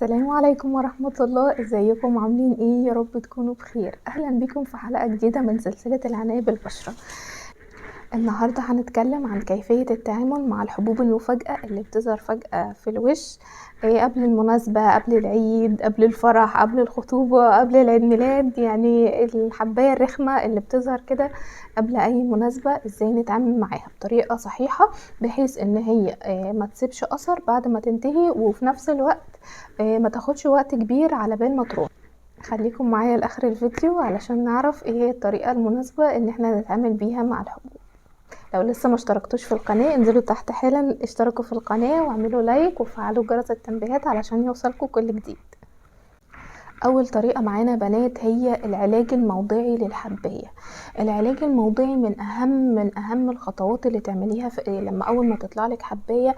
السلام عليكم ورحمة الله. ازيكم عاملين ايه؟ يا رب تكونوا بخير. اهلا بكم في حلقة جديدة من سلسلة العناية بالبشرة. النهاردة هنتكلم عن كيفية التعامل مع الحبوب المفاجئة اللي بتظهر فجأة في الوش، قبل المناسبة، قبل العيد، قبل الفرح، قبل الخطوبة، قبل العيد ميلاد، يعني الحباية الرخمة اللي بتظهر كده قبل اي مناسبة، ازاي نتعامل معاها بطريقة صحيحة بحيث ان هي ما تسيبش اثر بعد ما تنتهي، وفي نفس الوقت ما تاخدش وقت كبير على بال ما تروح. خليكم معايا لاخر الفيديو علشان نعرف ايه هي الطريقة المناسبة ان احنا نتعامل بيها مع الحبوب. لو لسه ما اشتركتوش في القناة انزلوا تحت حالا اشتركوا في القناة واعملوا لايك وفعلوا جرس التنبيهات علشان يوصلكوا كل جديد. اول طريقة معانا بنات هي العلاج الموضعي للحباية. العلاج الموضعي من اهم الخطوات اللي تعمليها لما اول ما تطلع لك حباية،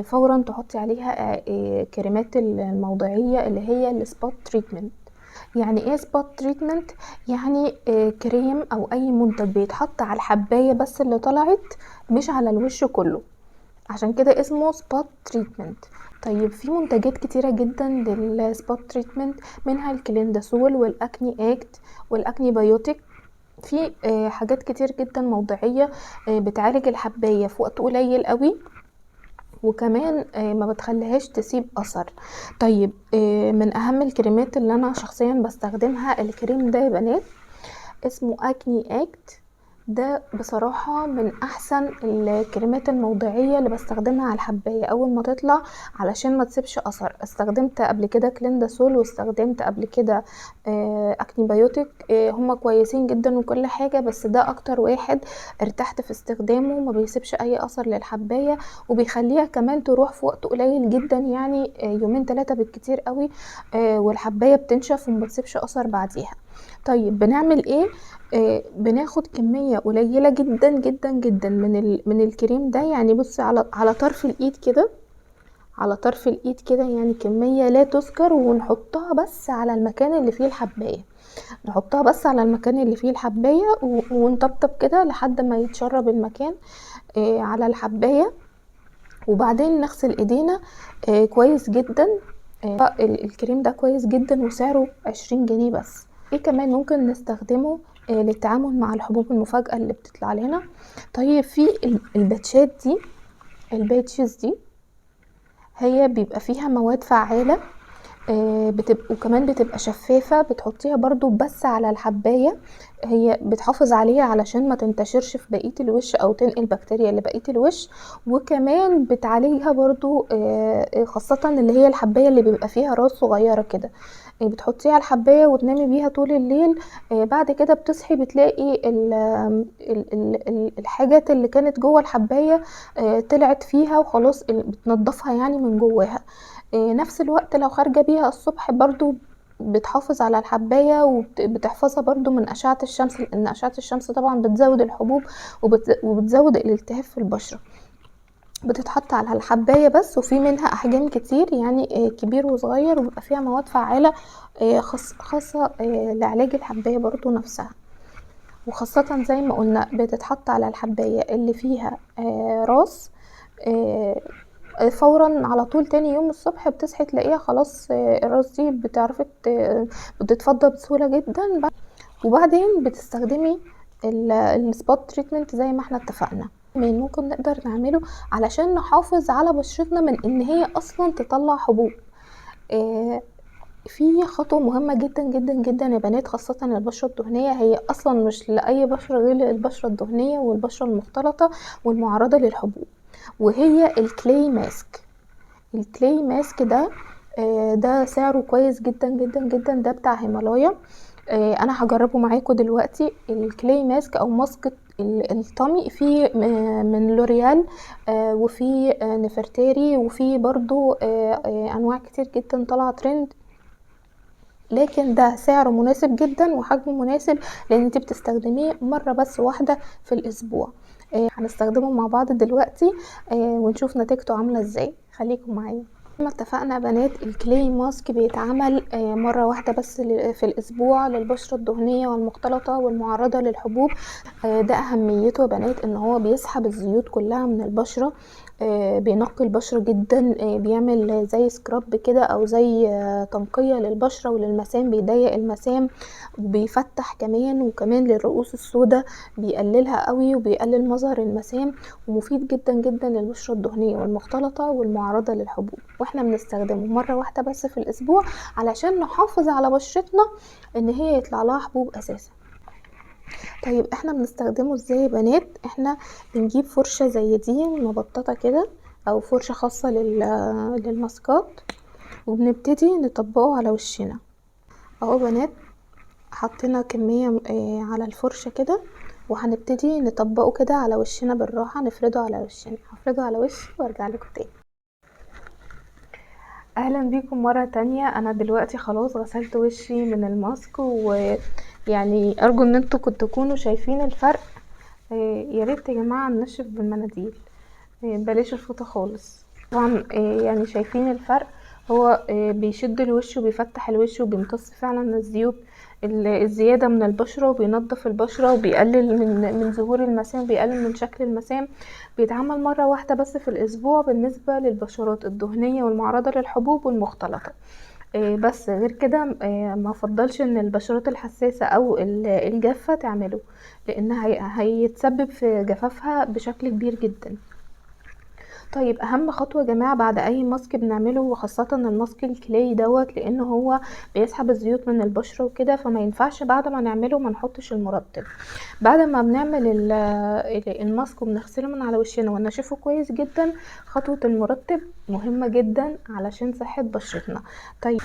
فورا تحطي عليها، كريمات الموضعية اللي هي ال spot treatment. يعني ايه spot treatment؟ يعني كريم او اي منتج بيتحط على الحباية بس اللي طلعت، مش على الوش كله، عشان كده اسمه spot treatment. في منتجات كتيرة جدا لل spot treatment، منها الكلينداسول والاكني اكت والاكني بايوتيك. في حاجات كتير جدا موضعية، بتعالج الحباية في وقت قليل قوي، وكمان ما بتخليهاش تسيب اثر. من اهم الكريمات اللي انا شخصيا بستخدمها الكريم ده يا بنات، اسمه اكني اكت. ده بصراحة من احسن الكريمات الموضعية اللي بستخدمها على الحباية اول ما تطلع علشان ما تسيبش اثر. استخدمت قبل كده كلينداسول، واستخدمت قبل كده، اكني بايوتيك، هما كويسين جدا وكل حاجة، بس ده اكتر واحد ارتحت في استخدامه، ما بيسيبش اي اثر للحباية، وبيخليها كمان تروح في وقت قليل جدا، يومين 3 بالكتير قوي، والحباية بتنشف وما بتسيبش اثر بعديها. بنعمل ايه؟ بناخد كمية قليلة جدا جدا جدا من الكريم ده، يعني بصي على طرف الايد كده، على طرف الايد كده، يعني كمية لا تذكر، ونحطها بس على المكان اللي فيه الحباية، نحطها بس على المكان اللي فيه الحباية ونطبطب كده لحد ما يتشرب المكان، على الحباية، وبعدين نغسل ايدينا، كويس جدا. الكريم ده كويس جدا وسعره 20 جنيه بس. ايه كمان ممكن نستخدمه، للتعامل مع الحبوب المفاجئة اللي بتطلع لنا؟ في الباتشات دي، الباتشز دي هي بيبقى فيها مواد فعالة، وكمان بتبقى شفافة، بتحطيها برضو بس على الحباية، هي بتحافظ عليها علشان ما تنتشرش في بقية الوش او تنقل بكتيريا لبقية الوش، وكمان بتعالجها برضو، خاصة اللي هي الحباية اللي بيبقى فيها راس صغيرة كده، بتحطيها على الحباية وتنامي بيها طول الليل، بعد كده بتصحي بتلاقي الحاجات اللي كانت جوه الحباية، طلعت فيها وخلاص، بتنضفها من جواها. نفس الوقت لو خارجة بيها الصبح برضو بتحافظ على الحباية وبتحفظها برضو من أشعة الشمس، لأن أشعة الشمس طبعا بتزود الحبوب وبتزود الالتهاب في البشرة. بتتحط على الحباية بس، وفي منها أحجام كتير، كبير وصغير، وبيبقى فيها مواد فعالة، خاصة، لعلاج الحباية برضو نفسها. وخاصة زي ما قلنا بتتحط على الحباية اللي فيها، راس، فورا على طول تاني يوم الصبح بتصحي تلاقيها خلاص، الراس دي بتعرفي بتتفضى بسهولة جدا. وبعدين بتستخدمي ال spot treatment زي ما احنا اتفقنا. من ممكن نقدر نعمله علشان نحافظ على بشرتنا من ان هي اصلا تطلع حبوب. في خطوة مهمة جدا جدا جدا يا بنات، خاصة البشرة الدهنية، هي اصلا مش لأي بشرة غير البشرة الدهنية والبشرة المختلطة والمعرضة للحبوب، وهي ال clay mask. ال clay mask ده سعره كويس جدا جدا جدا، ده بتاع هيمالايا. انا هجربه معاكم دلوقتي. ال clay mask او ماسك الطمي، في من لوريال، وفي نفرتاري، وفي برضو، انواع كتير جدا طالعه ترند، لكن ده سعره مناسب جدا وحجمه مناسب، لان انت بتستخدميه مره بس واحده في الاسبوع. هنستخدمه مع بعض دلوقتي، ونشوف نتيجته عامله ازاي. خليكم معايا. زي ما اتفقنا يا بنات، ال clay mask بيتعمل، مرة واحدة بس في الأسبوع للبشرة الدهنية والمختلطة والمعرضة للحبوب. ده أهميته يا بنات، إن هو بيسحب الزيوت كلها من البشرة، بينقي البشرة جدا، بيعمل زي scrub كده او زي تنقية للبشرة وللمسام، بيضيق المسام وبيفتح كمان، وكمان للرؤوس السوداء بيقللها قوي وبيقلل مظهر المسام، ومفيد جدا جدا للبشرة الدهنية والمختلطة والمعرضة للحبوب. واحنا بنستخدمه مرة واحدة بس في الاسبوع علشان نحافظ على بشرتنا ان هي يطلع لها حبوب اساسا. طيب احنا بنستخدمه ازاي يا بنات؟ احنا بنجيب فرشة زي دي مبططة كده او فرشة خاصة للماسكات، وبنبتدي نطبقه على وشنا اهو بنات. حطينا كمية على الفرشة كده، وهنبتدي نطبقه كده على وشنا بالراحة، نفرده على وشنا. هفرده على وشي وارجع لكم تاني. اهلا بيكم مرة تانية. انا دلوقتي خلاص غسلت وشي من الماسك، ويعني ارجو ان انتوا كنتوا تكونوا شايفين الفرق. يا ريت يا جماعة ننشف بالمناديل، بلاش الفوطة خالص. طبعا، شايفين الفرق، هو بيشد الوش وبيفتح الوش وبيمتص فعلا الزيوت الزيادة من البشرة، وبينظف البشرة وبيقلل من ظهور المسام، بيقلل من شكل المسام. بيتعمل مرة واحدة بس في الأسبوع بالنسبة للبشرات الدهنية والمعرضة للحبوب والمختلطة. بس غير كده، ما افضلش ان البشرات الحساسة او الجافة تعمله، لان هيتسبب في جفافها بشكل كبير جدا. طيب اهم خطوة يا جماعة بعد اي ماسك بنعمله، وخاصة الماسك ال clay دوت، لان هو بيسحب الزيوت من البشرة وكده، فما ينفعش بعد ما نعمله ما نحطش المرطب. بعد ما بنعمل الماسك وبنغسله من على وشنا ونشفه كويس جدا، خطوة المرطب مهمة جدا علشان صحة بشرتنا. طيب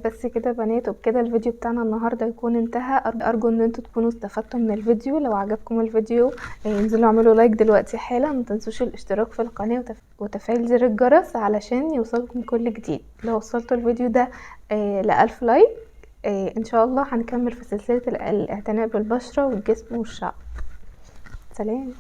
بس كده يا بنات، وبكده الفيديو بتاعنا النهارده يكون انتهى. ارجو ان انتوا تكونوا استفدتوا من الفيديو. لو عجبكم الفيديو، انزلوا اعملوا لايك دلوقتي حالا، ما تنسوش الاشتراك في القناة وتفعيل زر الجرس علشان يوصلكم كل جديد. لو وصلتوا الفيديو ده، ل1000 لايك، ان شاء الله هنكمل في سلسلة الاعتناء بالبشرة والجسم والشعر. سلام.